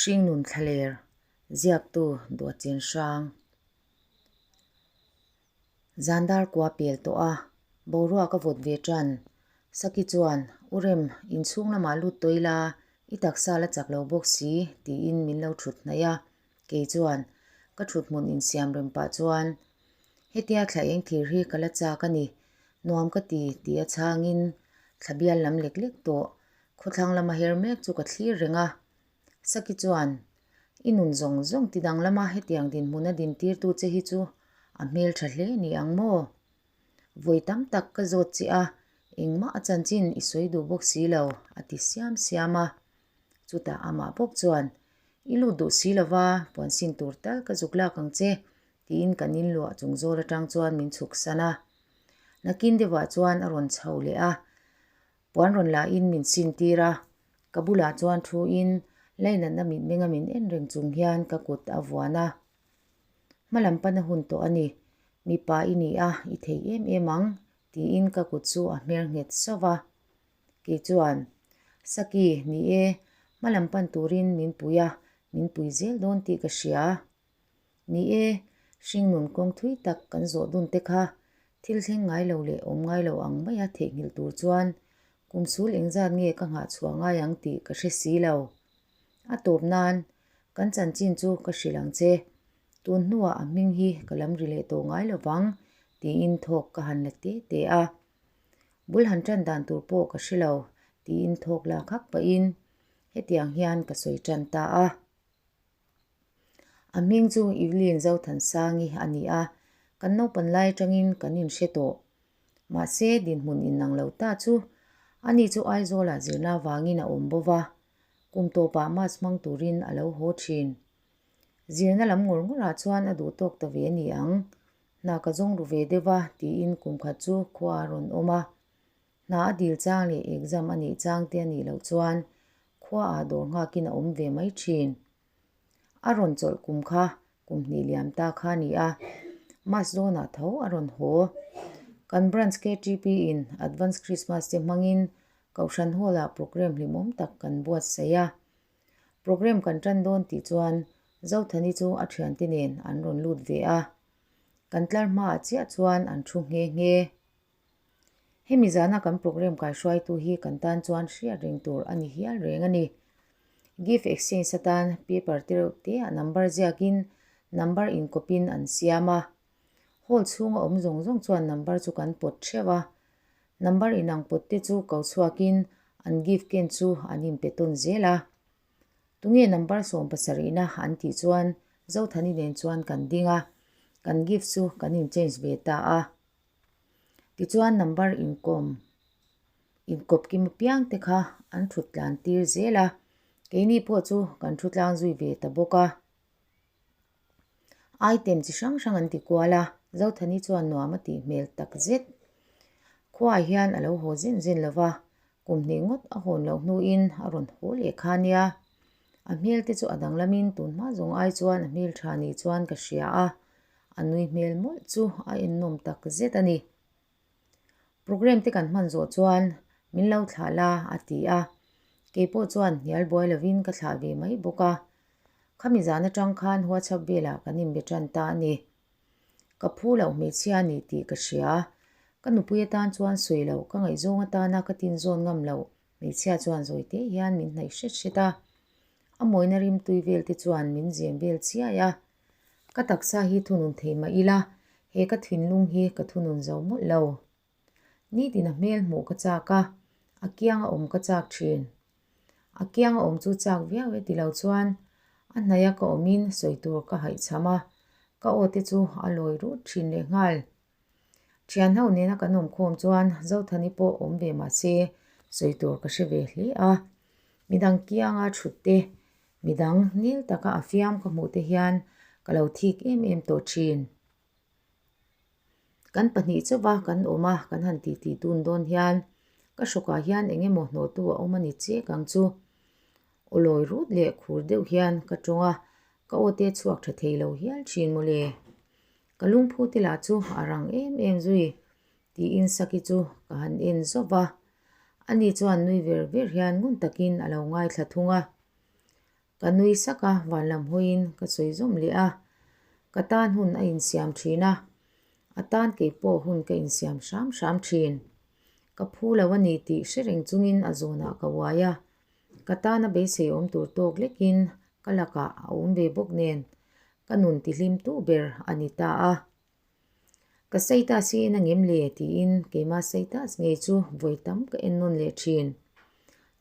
Hringnun Thlaler, Ziaktu Duatchen Hrang. Zandar kua pel tawh a, boruak a vawt ve tan. Saki chuan, U Rem, inchhung lamah lut tawh ila, i taksa la chak lo bawk si, tiin min lo thut hnaih a. Kei chuan, ka thut hmun insiam rem pah chuan, Hetia thla eng thir hi ka la chak a ni, nuam ka ti, tia chhangin thla bial lam lek lek tawh. Khawthlang lama her mek chu ka thlir reng a. Saki chuan, I nun zawng zawng ti dang lama hetiang dinhmuna dintirtu che hi chu a hmel tha hle ni ang maw? Vawi tam tak ka zawt che a, engmah a chanchin i sawi duh bawk si lo, a ti siam siam a. Chutah amah bawk chuan, I lut duh si lova, puan sin tur tal ka zuk lak ang che, tiin kan inluah chung zawl atang chuan min chhuk san a. Nakin deuhah chuan a rawn chho leh a. Puan rawn lahin min sintir a, ka bulah chuan thuin lainatna mitmenga min en reng chung hian ka kut a vuan a. Hmalam pana hun tawh a ni, mipa i ni a, i thei em em ang, tiin ka kut chu a hmer nghet sauh a. Kei chuan, Saki, ni e, hmalam pan turin min pui a, min pui zel dawn tih ka hria. Ni e, hringnun kawng thui tak kan zawh dun te kha thil thleng ngai lo leh awm ngai lo ang maia theihnghilh tur chuan kum sul engzat nge ka nghah chhuah ngai ang tih ka hre si lo. A tawp nan, kan chanchin chu ka hrilh ang che. Tun hnuah a hming hi ka lam ri leh tawh ngai lo vang tiin thawk ka han la te te a. Bul han tan dan tur pawh ka hre lo tiin thawk lak hak pahin hetiang hian ka sawi tan ta a. A hming chu Evelyn Zothansangi a ni a, kan naupan lai atangin kan inhre tawh. Mahse, dinhmun inang lo ta chu ani chu Aizawlah zirna avangin a awm bova, kum tawpah mass hmang turin a lo haw thin. Zirna lam ngawr ngawrah chuan a duh tawk ta ve a ni ang. Hna ka zawng ru ve deuh va tiin kum khat chu khua a rawn awm a. Hna a dil chang leh exam a nih chang te a nih loh chuan khua ah dawr nghakin a awm ve mai thin. A rawn chawlh kum kha kum hnih liam ta kha a ni a, Mas zawnah tho a rawn haw. Kan branch KTP in Advance Christmas te hmangin Kohhran Hall ah programme hlimawm tak kan buatsaih a. Programme kan tan dawn tih chuan Zothani chu a thiante nen an rawn lut ve a. Kan tlar hmaah chiah chuan an thu nghe nghe. Hemi zana kan programme kaihruaitu hi kan tan chuan hriat reng tur a ni hial reng a ni. Gift exchange atan paper te reuh te ah number ziakin number inkawpin an siam a. Hall chhunga awm zawng zawng chuan number chu kan pawt theuh a. Number inang pawt te chu ko chhuakin an gift ken chu an inpe tawn zel a. Tunge number 70na an tih chuan Zothani nen chuan kan ding a, kan gift chu kan in change ve ta a. Tichuan number inkawm inkawp kim apiang te kha an thut tlan tir zel a, keini pawh chu kan thu tlang zui ve ta bawk a. Item chi hrang hrang an ti kual a, Zothani chuan nuam a tih hmel tak zet. Khuaah hian a lo haw zen zen lo va, kum hnih ngawt a hawn loh hnuin a rawn haw leh kha nia. A hmel te chu a danglamin tun hma zawng ai chuan a hmel tha ni chuan ka hria a. A nui hmel mawlh chu a ennawm tak zet a ni. Programme te kan hman zawh chuan min lo thlah la a ti a, keipawh chuan hnial buai lovin ka thlah ve mai bawk a. Khami zan atang khan WhatsApp velah kan inbe tan ta a ni. Ka phu loh hmeichhia a ni tih ka hria. Ka nupui atan chuan sawi loh, ka ngaihzawng atana ka tinzawn ngam loh hmeichhia chuan zawi te hian min hnaih hret hret a. A mawina rimtui vel te chuan min zem vel chiai a. Ka taksa hi thunun thei mah ila, he ka thinlung hi ka thunun zo mawlh lo. Nitin a hmel hmuh ka chak a, a kiang a awm ka chak thin. A kiang a awm chu chak viau e ti lo chuan a hnaih a ka awmin sawi tur ka haihchham a, ka aw te chu a lawi rut thin lehnghal. Thian ho nena kan awm khawm chuan Zothani pawh awm ve mah se sawi tur ka hre ve hle a. Midang kianga thut te, midang nil taka a fiam ka hmuh te hian ka lo thik em em tawh thin. Kan pahnih chauha kan awm a, kan han titi dun dawn hian ka hrawkah hian eng emaw hnawhtu a awm a ni chiak ang chu. Aw lawi rut leh khur deuh hian ka tawng a, ka aw te chhuak tha thei lo hial thin mawle. Ka lungphu te lah chu a rang em em zui tiin Saki chu ka han en zawp a. Ani chuan nui ver ver hian ngun takin a lo ngaithla thung a. Ka nui sak a, van lam hawiin ka sawi zawm leh a. Ka tan hun a insiam thin a, a tan kei pawh hun ka insiam hram hram thin. Ka phu lo a ni tih hre reng chungin a zawnah ka uai a, ka tana beisei awm tur tawk lekin ka lakah a awm ve bawk nen ka nun tihlim tu ber a ni ta a. Ka status hi en angem le tiin keima status ngei chu vawi tam ka en nawn leh thin.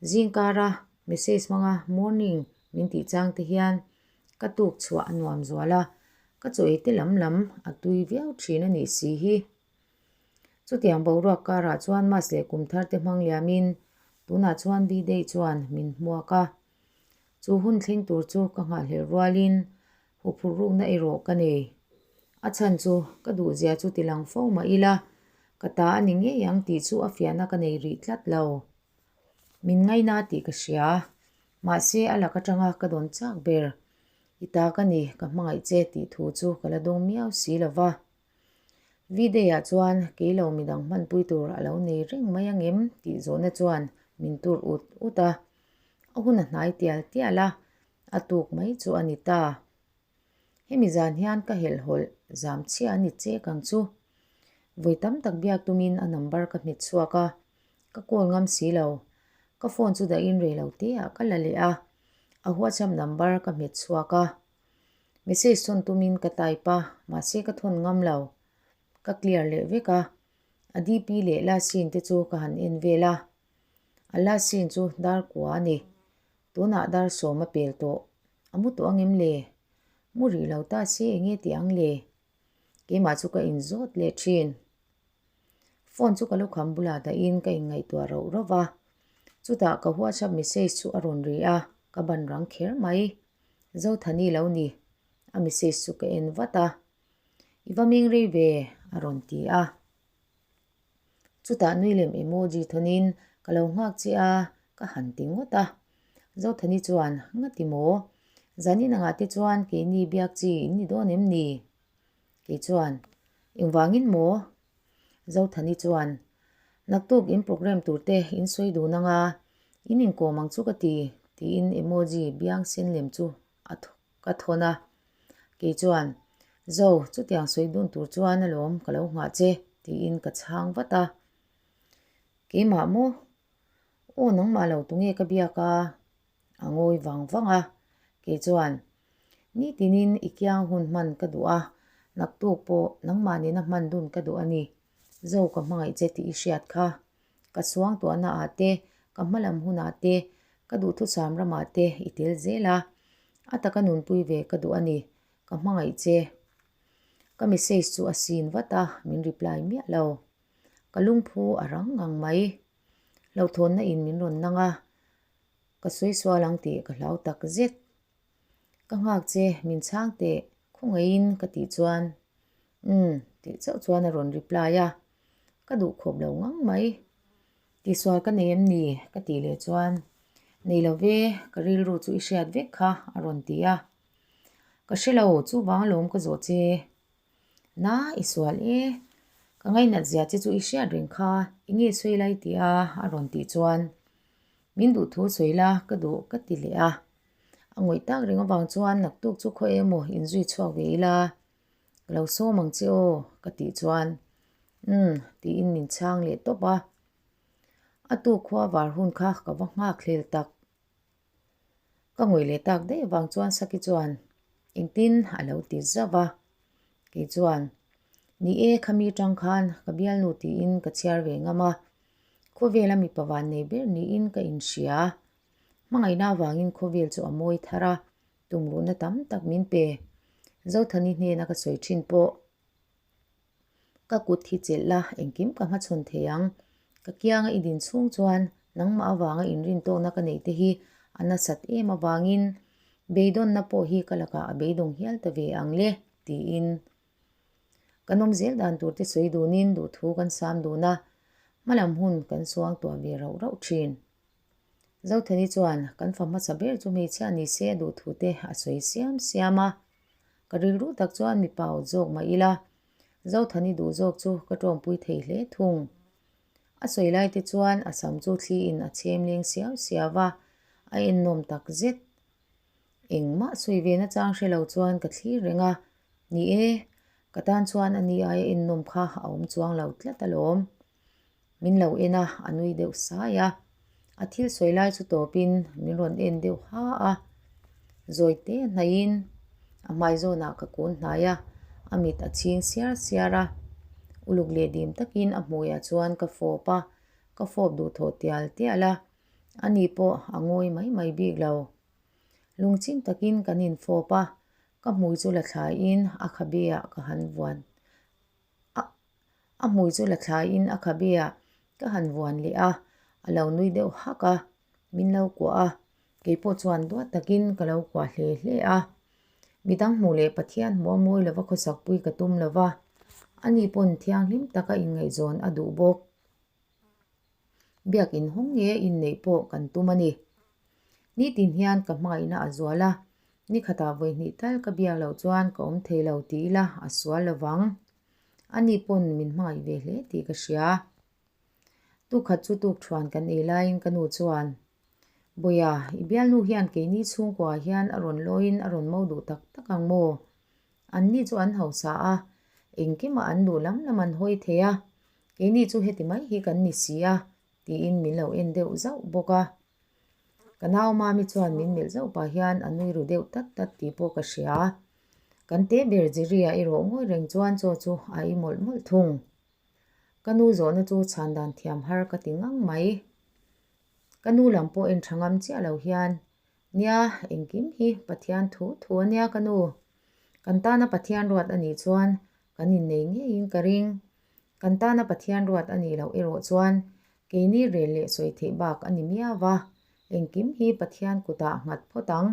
Zingkara message hmanga morning min tih chang te hian ka tuk chhuah a nuam zual a, ka chaw ei te lam lam a tui viau thin a nih si hi. Chutiang boruak karah chuan mas leh kum thar te hmang liamin tunah chuan B-day chuan min hmuak a. Chu hun thleng tur chu ka nghahhlelh rualin huphurh rukna erawh ka nei. A chhan chu ka duhzia chu tilang fo mah ila, ka ta a ni ngei ang tih chu a fiahna ka nei rih tlat lo. Min ngaina tih ka hria, mahse a lak atanga ka dawn chak ber. I ta ka ni, ka hmangaih che tih thu chu ka la dawng miau si lo va. V-day ah chuan kei lo midang hmanpui tur a lo nei reng mai angem tih zawhna chuan min tur ut ut a. A hun a hnai tial tial a, a tuk mai chu a ni ta. Hemi zan hian ka helhhawlh zam chhia a ni chek ang chu. Vawi tam tak biak tumin a number ka hmet chhuak a, ka call ngam si lo. Ka phone chu dahin rei lo te ah ka la leh a, a WhatsApp number ka hmet chhuak a. Message thawn tumin ka type a, mahse ka thawn ngam lo. Ka clear leh vek a, a DP leh last scene te chu ka han en vel a. A last scene chu dar kua a ni. Tunah dar sawm a pel tawh. A mu tawh angem le? Mu rih lo ta se enge tih ang le? Keimah chu ka inzawt leh thin. Phone chu ka lukham bulah dahin ka inngaihtuah rauh rauh va. Chutah ka WhatsApp message chu a rawn ri a, ka ban rang kher mai. Zothani lo ni. A message chu ka en vat a. I va meng rei ve, a rawn ti a. Chutah nui lem emoji thawnin ka lo nghak che a, ka han ti ngawt a. Zothani chuan, Ngati maw? Zanin angah te chuan keini biak chi in ni dawn em ni? Kei chuan, Engvangin maw? Zothani chuan, Naktuk in program tur te in sawi dun anga, in inkawm ang chu ka ti, tiin emoji biang sen lem chu a ka thawn a. Kei chuan, Zo, chutiang sawi dun tur chuan alawm ka lo nghah che, tiin ka chhang vat a. Keimah maw? Aw, nangmah lo tunge ka biak a? A ngawi vang vang a. Kei chuan, Nitinin i kiang hun hman ka duh a, naktuk pawh nangmah nena hman dun ka duh a ni. Zo ka hmangaih che tih i hriat kha. Ka suangtuahna ah te, ka hmalam hunah te, ka duhthusam ramah te i tel zel a. A taka nunpui ve ka duh a ni. Ka hmangaih che. Ka message chu a sin vat a, min reply miah lo. Ka lungphu a rang ngang mai. Hlauhthawnna in min rawn nang a, ka sawi sual ang tih ka hlau tak zet. Ka nghak che, min chhang teh, khawngaihin ka tih chuan Umm tih chauh chuan a rawn reply a, ka duh khawp lo ngang mai. Tihsual ka nei em ni? ka tih leh chuan Nei lo ve, ka rilru chu i hriat vek kha a rawn ti a. Ka hre lo, chuvang alawm ka zawh che. Na, i sual e. Ka ngainat zia che chu i hriat reng kha, enge sawi lai ti a a rawn tih chuan Min duh thu sawi la, ka duh ka ti leh a. A ngawih tak reng avang chuan naktuk chu khaw emaw inzui chhuak ve ila, ka lo sawm ang che aw ka tih chuan umm tiin min chhang leh tawp a. A tuk khua var hun kha ka va nghak hlel tak. Ka ngawih leh tak daih avang chuan Saki chuan engtin a lo ti zauh a. Kei chuan ni e khami tang khan ka bialnu tiin ka chhiar ve ngam a, khawvela mipa van nei ber niin ka inhria. Hmangaihna avangin khawvel chu a mawi thar a, tumruhna tam tak min pe. Zothani hnena ka sawi thin pawh ka kut hi chelh la, engkim ka hmachhawn thei ang. Ka kianga i din chhung chuan nangmah avanga inrintawkna ka neih te hi a nasat em avangin beidawnna pawh hi ka lakah a beidawng hial ta ve ang le, tiin kan awm zel dan tur te sawi dunin duhthu kan sam dun a, hmalam hun kan suangtuah ve rauh rauh thin. Zothani chuan kan fa hmasa ber chu hmeichhia ni se a duh thu te a sawi siam siam a. Ka rilru tak chuan mipa awt zawk mah ila, Zothani duh zawk chu ka tawngpui thei hle thung. A sawi lai te chuan a sam chu thli in a chhem leng siau siau a, a ennawm tak zet. Engmah sawi ve nachang hre lo chuan ka thlir reng a, ni e, ka tan chuan a ni aia ennawm kha a awm chuang lo tlat alawm. Min lo en a, a nui deuh sai a. A thil sawi lai chu tawpin min rawn en deuh ha a. Zawi te hnaihin a hmai zawnah ka kun hnai a, a mit a chhing siar siar a. Uluk leh dim takin a hmuiah chuan ka fawp a, ka fawp duh thawh tial tial a. Ani pawh a ngawi mai mai bik lo. Lungchim takin kan infawp a, ka hmui chu la thlaiin a khabeah ka han vuan a. A hmui chu la thlaiin a khabeah ka han vuan leh a, a lo nui deuh hak a, min lo kuah a, keipawh chuan duat takin ka lo kuah hle hle a. Midang hmuh leh Pathian hmuh a mawi lova khawsakpui ka tum lova, ani pawn thianghlim taka inngaihzawn a duh bawk. Biakin hawng nge inneih pawh kan tum a ni. Nitin hian ka hmangaihna a zual a, nikhatah vawihnih tal ka biak loh chuan ka awm thei lo ti ila a sual lovang. Ani pawn min hmangaih ve hle tih ka hria. Tukhat chu tukthuan kan ei laiin ka nu chuan, Bawia, i bialnu hian keini chhungkuaah hian a rawn lawiin a rawn mo duh tak tak ang maw? Anni chu an hausa a, engkimah an duh lam lam an hawi thei a, keini chu heti mai hi kan ni si a, tiin min lo en deuh zauh bawk a. Ka nau mami chuan min melh zauh pah hian a nui ru deuh tat tat tih pawh ka hria. Kan te ber Jerry-a erawh ngawi reng chuan chaw chu a ei mawlh mawlh thung. Ka nu zawhna chu chhan dan thiam har ka ti ngang mai. Ka nu lam pawh en tha ngam chiah lo hian, Nia, engkim hi Pathian thu thu a nia ka nu. Kan tana Pathian ruat a nih chuan kan innei ngeiin ka ring. Kan tana Pathian ruat a nih loh erawh chuan keini rel leh sawi theih bak a ni miau va, engkim hi Pathian kutah nghat phawt ang.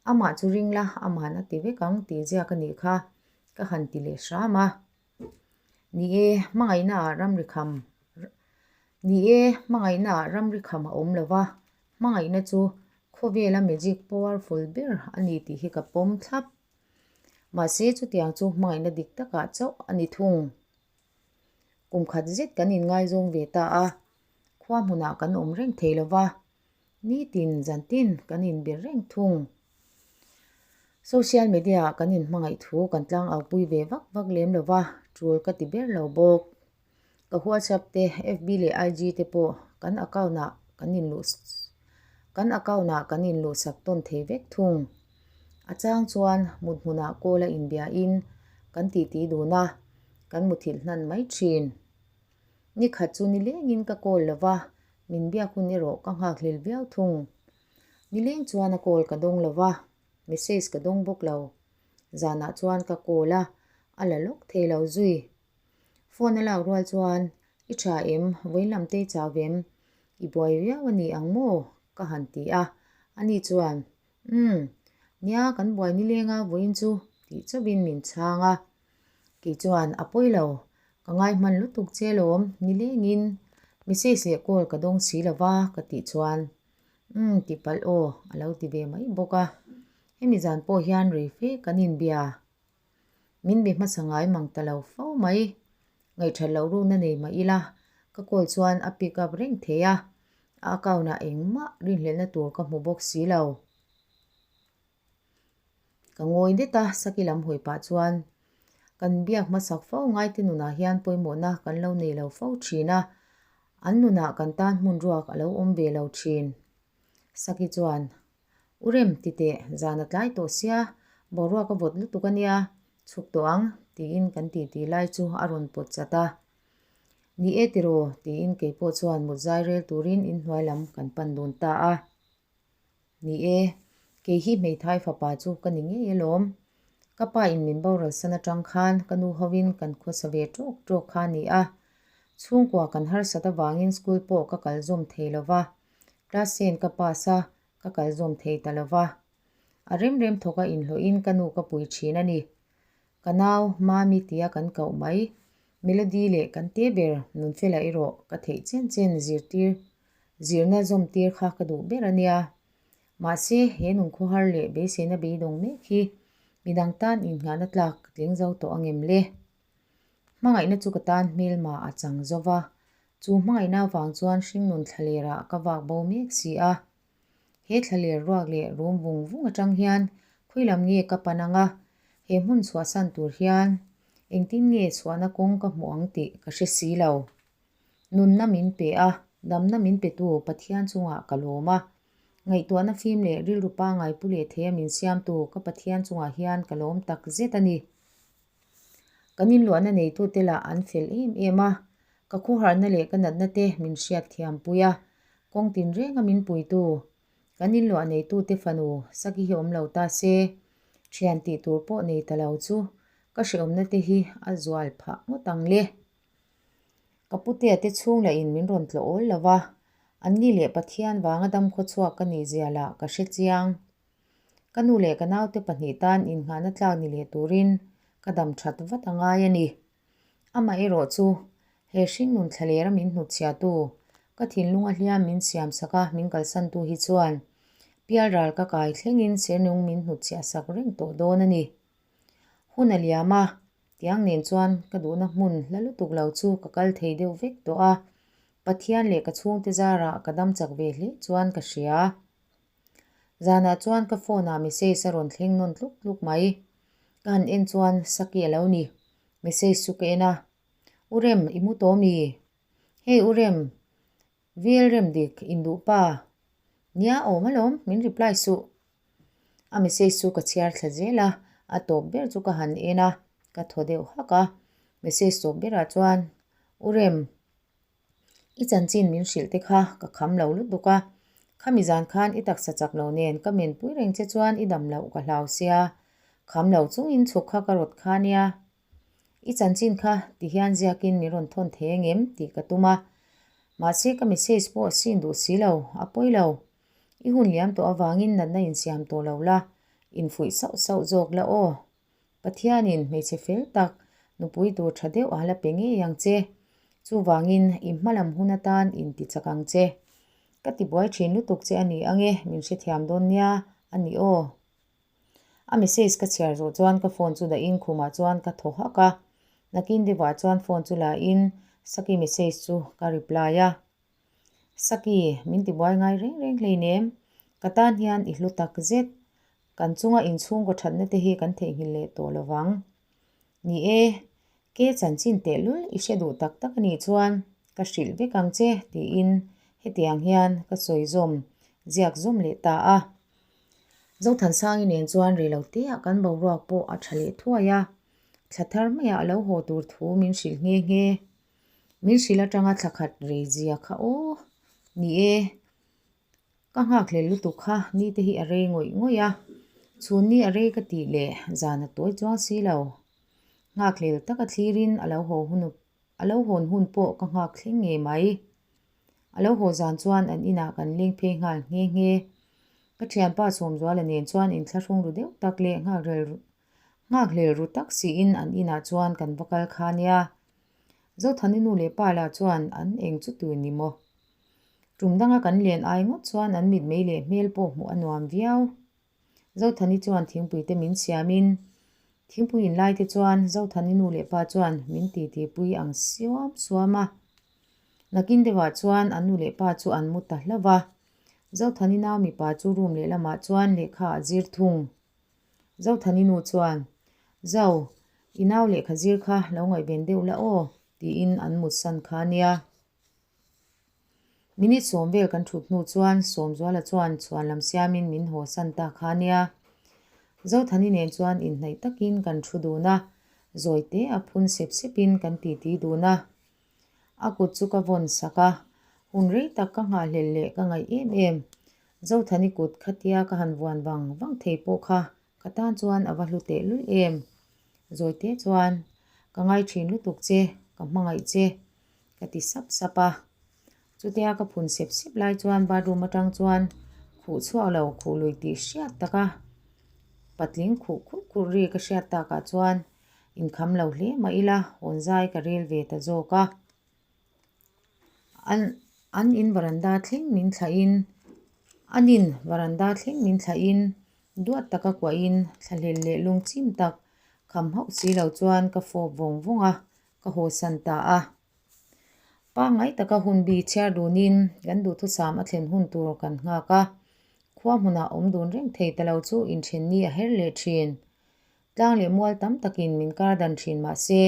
Amah chu ring la, ama'n a ti vek ang tih ziak a nih kha, ka han ti leh hram a. Ni e, hmangaihnaah ramri kham Ni e, hmangaihnaah ramri kham a awm lo va, hmangaihna chu khawvela magic powerful ber a ni tih hi ka pawm thlap. Mahse, chutiang chu hmangaihna dik takah chauh a ni thung. Kum khat zet kan inngaizawng ve ta a, khua hmunah kan awm reng thei lo va, nitin zantin kan inbe reng thung. Social media-ah kan inhmangaih thu kan tlangaupui ve vak vak lem lo va, tul ka ti ber lo bawk. Ka WhatsApp te, FB leh IG te pawh kan account-ah kan inluh kan account-ah kan inluhsak tawn thei vek thung. A chang chuan mut hmunah call a inbiain kan titi dun a, kan muthilh hnan mai thin. Ni khat chu nilengin ka call lo va, min biak hun erawh ka nghakhlel viau thung. Nileng chuan a call ka dawng lo va, message ka dawng bawk lo. Zanah chuan ka call a, a la lawk thei lo zui. Phone a lak rual chuan, I tha em? Vawiin lam te i chau vem? I buai viau a ni ang maw? ka han ti a. Ani chuan, Umm, nia kan buai nileng a vawiin chu tih chauhin min chhang a. Kei chuan, A pawi lo, ka ngai hman lutuk che lawm, nilengin message leh call ka dawng si lo va ka tih chuan, Umm, ti palh aw a lo ti ve mai bawk a. Hemi zan pawh hian rei fe kan inbia. Min be hmasa ngai mang ta lo fo mai. Ngaihthat loh rukna nei mah ila, ka call chuan a pick up reng thei a, a account ah engmah rinhlelhna tur ka hmu bawk si lo. Ka ngawi det a, Saki lam hawi pah chuan kan biak hmasak fo ngaite nunah hian pawimawhna kan lo nei lo fo thin a, an nunah kan tan hmun ruak a lo awm ve lo thin. Saki chuan U rem ti teh, zan a tlai tawh sia, boruak a vawt lutuk a nia, chhuk tawh ang, tiin kan titi lai chu a rawn pawt chat a. Ni e tiraw, tiin kei pawh chuan mut zai rel turin inhnuai lam kan pan dun ta a. Ni e, kei hi hmeithai fapa chu ka ni ngei alawm. Ka pa in min boral san atang khan ka nu hovin kan khawsa ve tawk tawk kha a ni a. Chhungkua kan harsat avangin school pawh ka kal zawm thei lova, class ten ka pass a, Ka kal zawm thei ta lo va. A rem rem thawk a inhlawhin ka nu ka pui thin a ni. Ka nau, Mami tia kan koh mai. Melody leh kan te ber Nunfela erawh ka theih chen chen zirtir zirna zawmtir kha ka duh ber a nia. Mahse, he nunkhawhar leh beiseina beidawng mek hi midang tan inngahna tlak ka tling zo tawh angem le? Hmangaihna chu ka tan hmelma a chang zo va, Chu hmangaihna avang chuan hringnun thlalerah ka vak bo mek si a. He thlaler ruak leh rum vung vung atang hian khawi lam nge ka pan ang a, he hmun chhuahsan tur hian engtin nge chhuahna kawng ka hmuh ang tih ka hre si lo. Nunna min pe a, damna min petu Pathian chungah ka lawm a. Ngaihtuahna fim leh rilru pangai pu leh theia min siamtu ka Pathian chungah hian ka lawm tak zet a ni. Kan inluahna neitute lah an fel em em a, ka khuaharhna leh ka natna te min hriat thiam pui a, kawng tinrenga min puitu kan inluah neitute fanu Saki hi awm lo ta se, thian tih tur pawh nei ta lo chu ka hrehawmna te hi a zual phah ngawt ang le. Ka putea te chhung lah in min rawn tlawh awl lo va, anni leh Pathian vanga damkhaw chhuak ka nih zia lah ka hre chiang. Ka nu leh ka naute pahnih tan innghahna tlak ni leh turin ka dam that vat a ngai a ni. Amah erawh chu he hringnun thlalera min hnutchhiahtu, ka thinlunga hliam min siamsak a min kalsantu hi chuan pialral ka kai thlengin sernung min hnutchhiahsak reng tawh dawn a ni. Hun a liam a, tiang nen chuan ka duhna hmun hla lutuk lo chu ka kal thei deuh vek tawh a, Pathian leh ka chhungte zarah ka dam chak ve hle chuan ka hria. Zanah chuan ka phone ah message a rawn thleng nawn tluk tluk mai. Ka han en chuan Saki a lo ni. Message chu ka en a, U Rem, i mu tawh mi? Hey U Rem, Vel rem dik induh pa. Nia awm alawm, min reply suh. A message chu ka chhiar thla zel a, a tawp ber chu ka han en a, ka thaw deuh hak a. Message tawp berah chuan, U Rem, i chanchin min hrilh te kha ka kham lo lutuk a, khami zan khan i taksa chak lo nen ka menpui reng che chuan i dam loh ka hlau sia, kham lo chungin chhuk kha ka rawt kha nia. I chanchin kha ti hian ziakin min rawn thawn thei ang em tih ka tum a, mahse ka message pawh a sin duh si lo, a pawi lo. I hun liam tawh avangin natna insiam tawh lo la, infuih sauh sauh zawk la aw. Pathianin hmeichhe fel tak, nupui tur tha deuh a la pe ngei ang che. Chuvangin i hmalam hun atan intichak ang che. Ka tibuai thin lutuk che a ni ang e, min hrethiam dawn nia a ni aw. A message ka chhiar zawh chuan ka phone chu dahin khumah chuan ka thaw hak a, nakin deuhah chuan phone chu la in Saki message chu ka reply a. Saki, min tibuai ngai reng reng hleinem, ka tan hian i hlu tak zet, kan chunga inchhungkaw thatna te hi kan theihnghilh leh tawh lo vang. Ni e, ke chanchin tehlul i hre duh tak tak a nih chuan ka hrilh vek ang che tiin hetiang hian ka sawi zawm ziak zawm leh ta a. Zothansangi nen chuan rei lo teah kan boruak pawh a tha leh thuai a, thla thar maiah a lo haw tur thu min hrilh nghe nghe. Min hrilh atanga thla khat rei zia kha aw, ni e, ka nghakhlel lutuk kha ni te hi a rei ngawih ngawih a, chhun ni a rei ka tih leh zan a tawi chuang si lo. Nghakhlel taka thlirin a lo haw hun a lo hawn hun pawh ka nghak thleng ngei mai. A lo haw zan chuan an inah kan leng phei nghal nghe nghe. Ka thianpa Sawmzuala nen chuan inthlahrung ru deuh tak leh nghakhlel ru tak siin an inah chuan kan va kal kha nia. Zothani nu leh pa lah chuan an eng chu tui ni maw? Tum danga kan len ai ngawt chuan an mitmei leh hmel pawh hmuh a nuam viau. Zothani chuan thingpui te min siamin thingpui in lai te chuan Zothani nu leh pa chuan min titi pui ang suam suam a. Nakin deuhah chuan an nu leh pa chu an mu ta hlauh va. Zothani nau mipa chu room lehlamah chuan lehkha a zir thung. Zothani nu chuan, Zo, i nau lehkha zir kha lo ngaihven deuh la aw, tiin an mutsan kha nia. Minute sawm vel kan thut hnu chuan Sawmzuala chuan chhuan lam siamin min haw san ta kha nia. Zothani nen chuan inhnaih takin kan thu dun a, zawi te a phun sep sepin kan titi dun a. A kut chu ka vawn sak a, hun rei tak ka nghahhlelh leh ka ngaih em em. Zothani kut khatia ka han vuan vang vang thei pawh kha ka tan chuan a va hlu tehlul em. Zawi te chuan, Ka ngai thin lutuk che, ka hmangaih che, ka ti sap sap a. Chutia ka phun sep sep lai chuan bathroom atang chuan khuh chhuak lo khuh lui tih hriat taka patling khuh khurh khurh ri ka hriat takah chuan inkham lo hle mah ila hawn zai ka rel ve ta zawk a. An an in varanda thleng min thlahin an in varanda thleng min thlahin duat taka kuahin thlahlel leh lungchim tak kham hauh si lo chuan ka fawp vawng vawng a. Ka haw san ta a. Pangngai taka hun bi chhiar dunin kan duhthusam a thlen hun tur kan nghak a. Khua hmunah awm dun reng thei ta lo chu inthen ni a her leh thin. Tlang leh mual tam takin min kar dan thin mah se,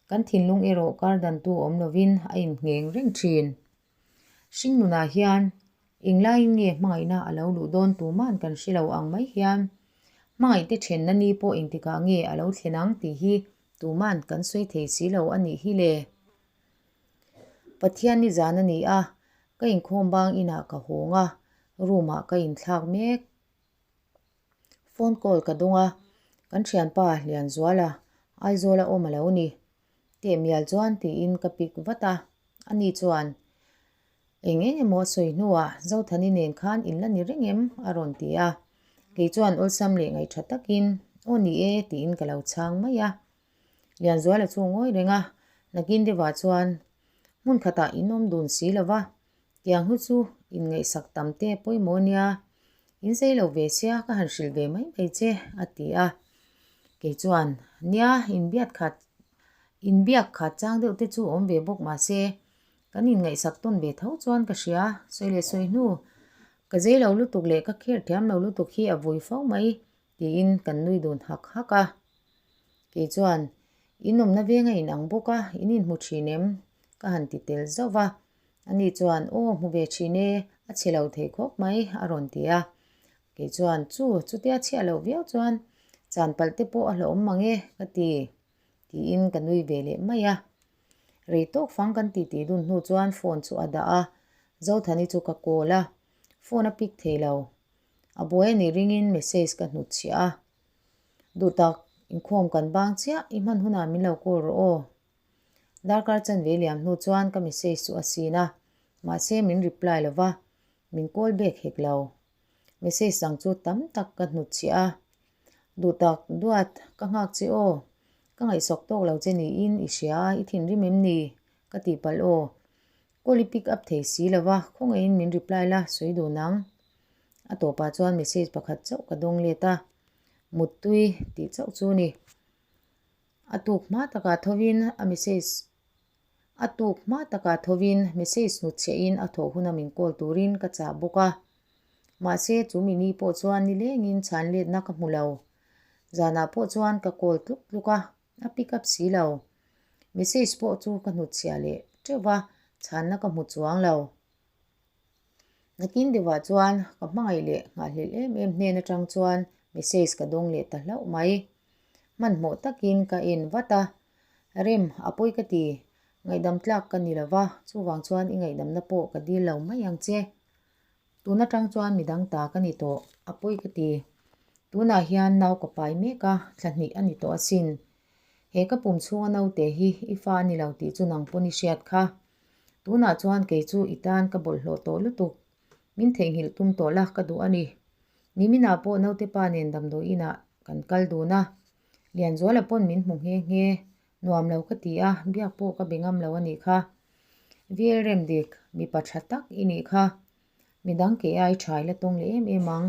kan thinlung erawh kar dantu awm lovin a inngheng reng thin. Hring nunah hian englaiin nge hmangaihna a lo luh dawn tuman kan hre lo ang mai hian hmangaihte thenna ni pawh engtikah nge a lo thlen ang tih hi tuman kan sawi thei si lo a nih hi le. Pathian ni zan a ni a, ka inkhawm bang inah ka hawng a, room ah ka inthlak mek. Phone call ka dawng a, kan thianpa Lianzuala Aizawl a awm a lo ni. Teh mial chuan tiin ka pick vat a, ani chuan, Eng eng emaw a sawi hnuah Zothani nen khan in la ni reng em? a rawn ti a. Kei chuan awlsam leh ngaihṭha takin, Aw ni e tiin ka lo chhang mai a. Lianzuala chu ngawi reng a, nakin deuhah chuan hmun khatah in awm dun si lo va, tiang hu chu inngaihsak tam te pawimawh nia, in zei lo ve sia ka han hrilh ve mai mai che a ti a. Kei chuan, Nia, inbiak khat inbiak khat chang deuh te chu awm ve bawk mah se, kan inngaihsak tawn ve tho chuan ka hria, sawi leh sawi hnu, ka zei lo lutuk leh ka kher thiam lo lutuk hi a vui fo mai Tiin kan nui dun hak hak a. Kei chuan, In awmna veng a inang bawk a, in inhmu thin em? Ka han ti tel zauh va. Ani chuan, Aw, hmu ve thin e, a chhe lo thei khawp mai, a rawn ti a. Kei chuan, Chu, chutia chhiah loh viau chuan chan palh te pawh a hlauhawm mang e, ka ti. Tiin ka nui ve leh mai a. Rei tawk fang kan titi dun hnu chuan phone chu a dah a, Zothani chu ka call a, phone a pick thei lo. A buai a nih ringin message ka hnut chhiah a. Duh tak, inkhawm kan bang chiah, i hman hunah min lo call rawh aw. Darkar chanve liam hnu chuan ka message chu a sin a, mahse min reply lo va, min call back hek lo. Message dang chu tam tak ka hnut chhiah a. Duh tak, duat, ka nghak che aw. Ka ngaihsawk tawk lo che niin i hria a, i thinrim em ni? Ka tihpalh aw. Call i pick up thei si lo va, khawngaihin min reply la, sawi dun ang. A tawpah chuan message pakhat chauh ka dawng let a, Muttui tih chauh chu ni. A tuk hma takah thovin a message A tuk hma takah thovin message hnutchhiahin a thawh huna min call turin ka chah bawk a. Mahse chu mini pawh chuan nilengin chhan letna ka hmu lo. Zanah pawh chuan ka call tluk tluk a. A pick up si lo. Message pawh chu ka hnutchhiah leh teuh va, chhanna ka hmu chuang lo. Nakin deuhah chuan ka hmangaih leh nghahhlelh em em hnen atang chuan message ka dawng leh ta hlauh mai. Hmanhmawh takin ka en vat a, Rem, a pawi ka ti. Ngaihdam tlak ka ni lo va, chuvang chuan i ngaihdamna pawh ka dil lo mai ang che. Tun atang chuan midang ta ka ni tawh, a pawi ka ti. Tunah hian nau ka pai mek a, thla hnih a ni tawh asin. He ka pum chhunga naute hi i fa a ni lo tih chu nang pawn i hriat kha. Tunah chuan kei chu i tan ka bawlhhlawh tawh lutuk. Min theihnghilh tum tawh la ka duh a ni. Niminah pawh naute pa nen damdawi inah kan kal dun a. Lianzuala pawn min hmu nghe nghe. Nuam lo ka ti a, biak pawh ka be ngam lo a nih kha. VL Remdik, mipa tha tak i nih kha. Midang kei ai tha i la tawng leh em em ang.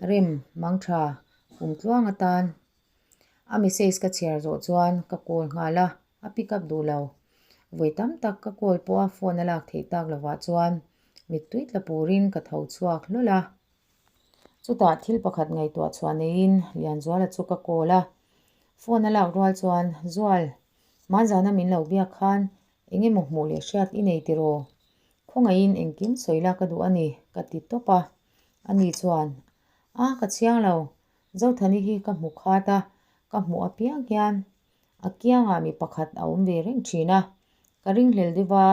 Rem, mang tha, kum tluang atan. A message ka chhiar zawh chuan ka call nghal a, a pick up duh lo. Vawi tam tak ka call pawh a phone a lak theih tak lovah chuan mittui tla purin ka tho chhuak hlawl a. Chutah thil pakhat ngaihtuah chhuah neiin Lianzuala chu ka call a, phone a lak rual chuan, Zual, hmanzana min lo biak khan eng emaw hmuh leh hriat i nei tiraw? Khawngaihin engkim sawi la ka duh a ni, ka ti tawp a. Ani chuan, A, ka chiang lo. Zothani hi ka hmu khat a, ka hmuh apiang hian a kiangah mi pakhat a awm ve reng thin a. Ka ringhlel deuh a.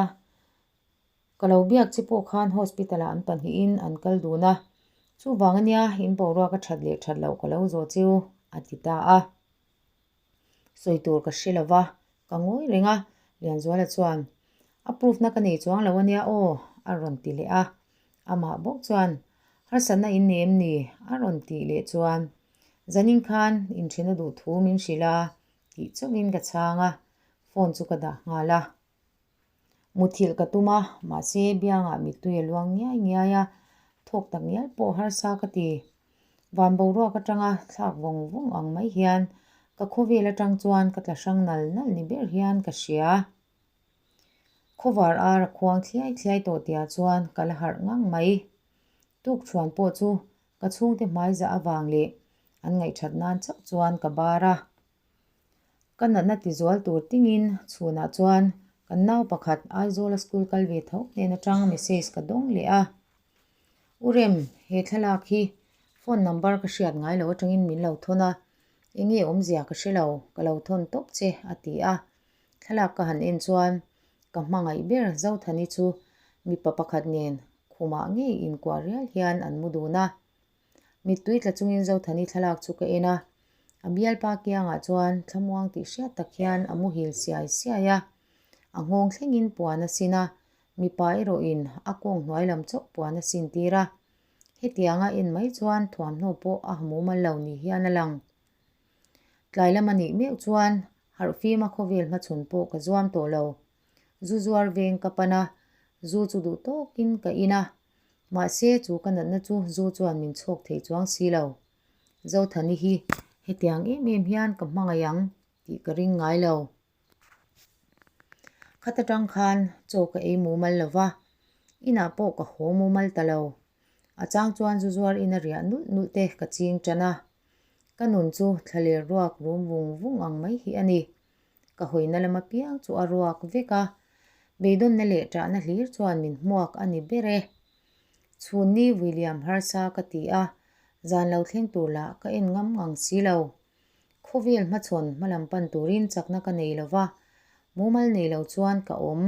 Ka lo biak che pawh khan hospital ah an pahnihin an kal dun a, chuvang ania in boruak a that leh that loh ka lo zawh cheu, a ti ta a. Sawi tur ka hre lo va, ka ngawi reng a, Lianzuala chuan, A proof na ka nei chuang lo ania aw, a rawn ti leh a. Amah bawk chuan, Harsatna in nei em ni? a rawn tih leh chuan, Zanin khan inthen a duh thu min hrilh a, tih chauhin ka chhang a, phone chu ka dah nghal a. Muthilh ka tum a, mahse biangah mittui a luang ngiai ngiai a, thawk tak ngial pawh harsa ka ti. Van boruak atanga thlak vawng vawng ang mai hian ka khawvel atang chuan ka tla hrang nal nal ni ber hian ka hria. Khawvar ar a khuang thliai thliai tawh tihah chuan ka la harh ngang mai. Tuk chhuan pawh chu Ka chhungte hmaizah avang leh an ngaihthat nan chauh chuan ka bar a. Ka natna tizual tur tingin chhunah chuan kan nau pakhat Aizawla school kal ve tho hnen atang message ka dawng leh a. U Rem, he thlalak hi phone number ka hriat ngai lo atangin min lo thawn a, enge awmzia ka hre lo, ka lo thawn tawp che a ti a. Thlalak ka han en chuan ka hmangaih ber Zothani chu mipa pakhat nen khumah ngei inkuah rial hian an mu dun a. Mittui tla chungin Zothani thlalak chu ka en a, a bialpa kiangah chuan thlamuang tih hriat tak hian a muhil siai siai a. A nghawng thlengin puan a sin a, mipa erawhin a kawng hnuai lam chauh puan a sin tir a. Hetianga en mai chuan thuamhnaw pawh a hamumal lo ni hian a lang. Tlai lam a nih meuh chuan harhfima khawvel hmachhawn pawh ka zuam tawh lo. Zu zuar veng ka pan a, zu chu duh tawkin ka in a. Mahse chu ka natna chu zu chuan min chhawk thei chuang si lo. Zothani hi hetiang em em hian ka hmangaih ang tih ka ring ngai lo. Khat atang khan chaw ka ei mumal lo va, inah pawh ka haw mumal ta lo. A chang chuan zu zuar in a riah nulh nulh te ka ching tan a. Ka nun chu thlaler ruak rum vung vung ang mai hi a ni. Ka hawina lam apiang chu a ruak vek a, beidawnna leh ṭahna hlir chuan min hmuak a ni ber e. Chhunni William harsa ka ti a, zan lo thleng tur lah ka en ngam ngang si lo. Khawvel hmachhawn hmalam pan turin chakna ka nei lo va, mumal nei lo chuan ka awm.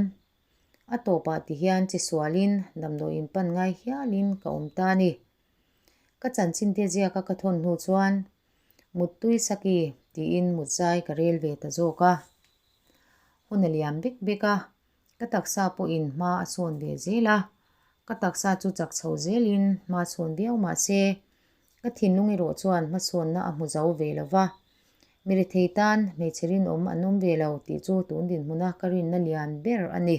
A tawpah tihian che sualin damdawiin pan ngai hialin ka awm ta a ni. Ka chanchinte ziaka ka thawn hnu chuan Muttui Saki tiin mutzai ka rel ve ta zawk a. Hun a liam bek bek a, ka taksa pawhin hma a sawn ve zel a. Ka taksa chu chak chho zelin hma sawn viau mah se, ka thinlung erawh chuan hmasawnna a hmu zo ve lo va. Mi rethei tan hmeichhe rinawm an awm ve lo tih chu tun dinhmuna ka rinna lian ber a ni.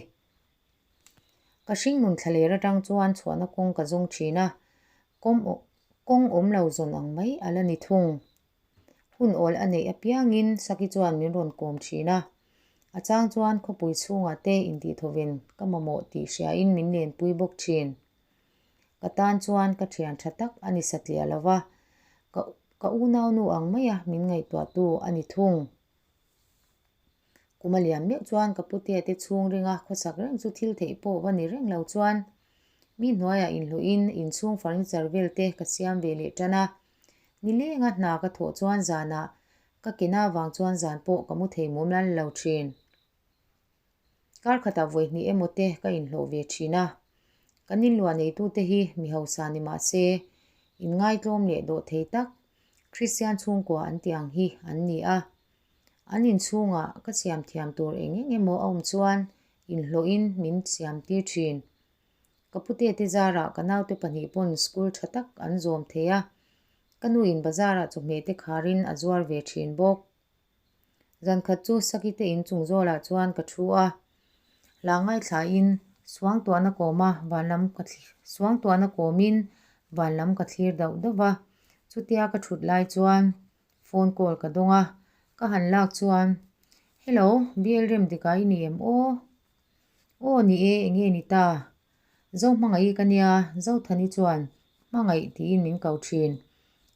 Ka hringnun thlaler atang chuan chhuahna kawng ka zawng thin a, kawng awm lo zawn ang mai a la ni thung. Hun awl a neih apiangin Saki chuan min rawn kawm thin a, a chang chuan khawpui chhungah te intihthawven ka mamawh tih hriain min lenpui bawk thin. Ka tan chuan ka thian tha tak a ni satliah lo va, ka unaunu ang maia min ngaihtuahtu a ni thung. Kum a liam meuh chuan ka putea te chhung ringa khawsak reng chu thil theih pawh va ni reng lo chuan mi hnuaiah inhluhin inchhung furniture vel te ka siam ve leh tan a. Nilenga hna ka thawh chuan zanah ka kena avang chuan zan pawh ka mu thei mum lal lo thin. Kar khatah vawi hnih emaw te ka inhlawh ve thin a. Kan inluah neitute hi mi hausa ni mah se inngaitlawm leh dawh thei tak Kristian chhungkua an tih ang hi an ni a. An inchhungah ka siam thiam tur eng eng emaw a awm chuan inhlawhin min siam tir thin. Ka putete zarah ka naute pahnih pawn school tha tak an zawm thei a, ka nuin bazarah chawhmeh te kharin a zuar ve thin bawk. Zankhat chu Sakite inchung zawlah chuan ka thu a, hla ngaithlain suangtuahna kawma vanlam ka suangtuahna kawmin vanlam ka thlir dauh dauh va, chutia ka thut lai chuan Phone call ka dawng a, ka han lak chuan, Hello, BL rem dikah i ni em aw? Aw ni e, enge ni ta? Zo hmangaih i ka nia, Zothani chuan hmangaih tiin min ko thin.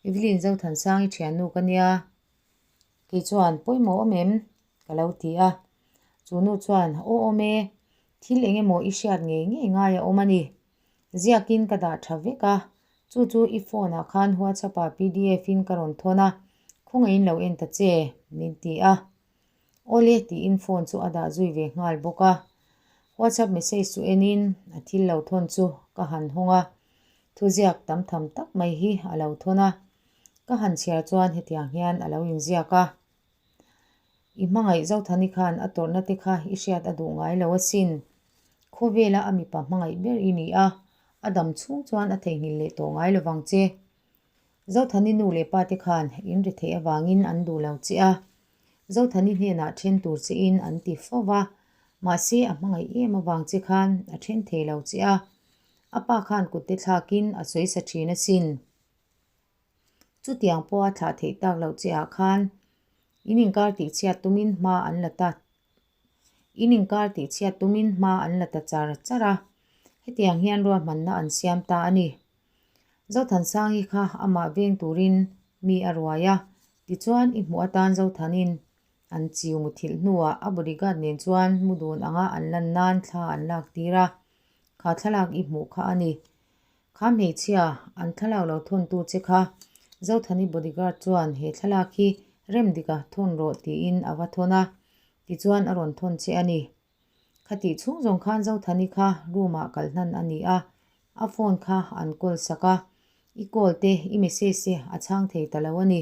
Evelyn Zothansang i thiannu ka nia. Kei chuan, Pawimawh awm em? ka lo ti a. Chu nu chuan, Aw awm e, thil eng emaw i hriat ngei ngei ngai a awm a ni. Ziakin ka dah tha vek a, chu chu i phone ah khan WhatsApp ah pdf in ka rawn thawn a, khawngaihin lo en ta che, min ti a. Awle tiin phone chu a dah zui ve nghal bawk a. WhatsApp message chu enin a thil lo thawn chu ka han hawng a, thuziak tam tham tak mai hi a lo thawn a. Ka han chhiar chuan hetiang hian a lo inziak a. I hmangaih Zothani khan a tawrhna te kha i hriat a duh ngai lo asin. Khawvela a mipa hmangaih ber i ni a, a dam chhung chuan a theihnghilh leh tawh ngai lovang che. Zothani nu leh pa te khan in ri theih avangin an duh lo che a, Zothani hnenah then tur che in an ti fo va, mahse a hmangaih em avang che khan a then thei lo che a, a pa khan kut te thlakin a sawi sa thin asin. Chutiang pawha thlah theih tak loh che ah khan in inkar tih chhiat tumin hma an la ta in inkar tih chhiat tumin hma an la ta char char a, hetiang hian ruahmanna an siam ta a ni. Zothansangi kha amah veng turin mi a ruai a, tichuan i hmuh atan Zothanin an chiu muthilh hnuah a bodyguard nen chuan mu dun anga an lan nan thla an lak tir a, kha thlalak i hmuh kha a ni. Kha hmeichhia an thlalak lo thawntu che kha Zothani bodyguard chuan he thlalak hi rem dika thawn rawh tiin a va thawn a, tichuan a rawn thawn che a ni. Khatih chhung zawng khan Zothani kha room ah kal hnan a ni a, a phone kha an call sak a, i call te i message te a chhang thei ta lo a ni.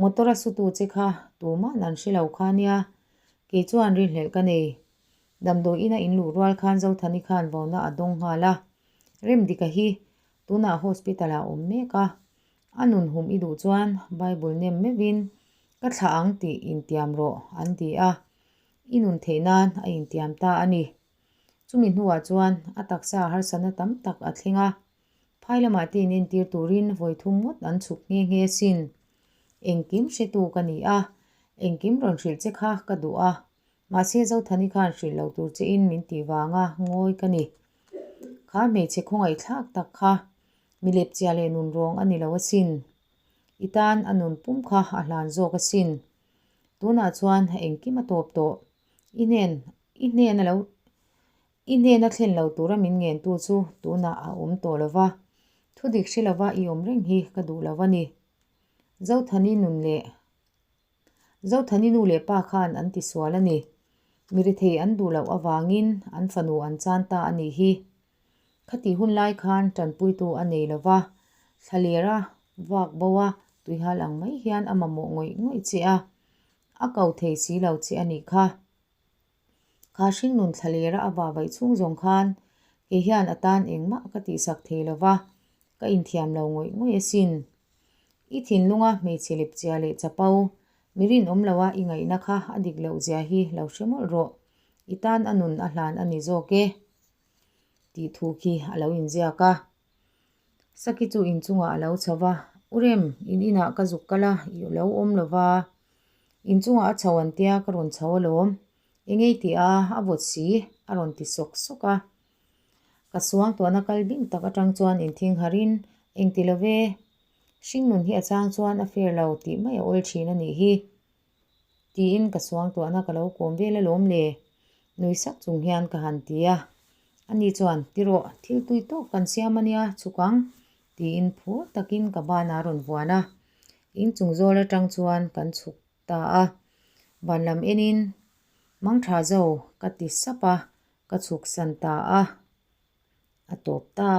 Motor a sutu che kha tuman an hre lo kha nia, kei chuan rinhlelh ka nei. Damdawi ina in luh rual khan Zothani khan vona a dawng nghal a, Remdika hi tunah hospital ah awm mek a, a nun hum i duh chuan Bible nem meuhin ka thlah ang tih intiam rawh an ti a, I nun theih nan a intiam ta a ni. Chumi hnuah chuan a taksa harsatna tam tak a thleng a, phai lamah te inentir turin vawi thum ngawt an chhuk nghe nghe asin. Engkim hretu ka ni a, engkim rawn hrilh che kha ka duh a, mahse Zothani khan hrilh lo tur chein min tih vanga ngawi ka ni. Kha hmeichhe khawngaihthlak tak kha mi lepchia leh nun rawng a ni lo asin. I tan a nun pum kha a hlan zawk asin. Tunah chuan engkim a tawp tawh. I hnen, i hnen a lo, i hnen a thlen lo tura min ngentu chu tunah a awm tawh lo va. Thudik hre lova i awm reng hi ka duh lo a ni. Zothani nun leh Zothani nu leh pa khan an tisual a ni. Mirithei an duh loh avangin an fanu an chan ta a nih hi. Khatih hun lai khan tanpuitu a nei lo va, thlaler a vak bo a, tuihal ang mai hian a mamawh ngawih ngawih che a, a ko thei si lo che a nih kha. Kha hringnun thlalera a vah vaih chhung zawng khan kei hian a tan engmah ka tihsak thei lo va, ka inthiam lo ngawih ngawih asin. I thinlunga hmeichhe lepchia leh chapo, mi rinawm loa i ngaihna kha a dik loh zia hi lo hre mawlh rawh. I tan a nun a hlan a ni zawk e. Tih thu khi a lo inziak a. Saki chu inchungah a lo chho va, U Rem, in inah ka zuk kal a, i lo awm lo va. Inchungah a chho an tia ka rawn chho alawm. Engei tih a, a vawt si, a rawn ti sawk sawk a. Ka suang tuahna kal bing tak atang chuan inthing harin, Engti lo ve, hringnun hi a chang chuan a fair lo tih mai a awl thin a nih hi. Tiin ka suangtuahna ka lo kawm vel alawm le, nui sak chung hian ka han ti a. Ani chuan, Ti rawh, thil tui tawk kan siam a nia, chhuk ang, tiin phur takin ka banah a rawn vuan a. Inchung zawl atang chuan kan chhuk ta a. Van lam enin, Mangtha zo, ka ti sap a, ka chhuk san ta a. A tawp ta.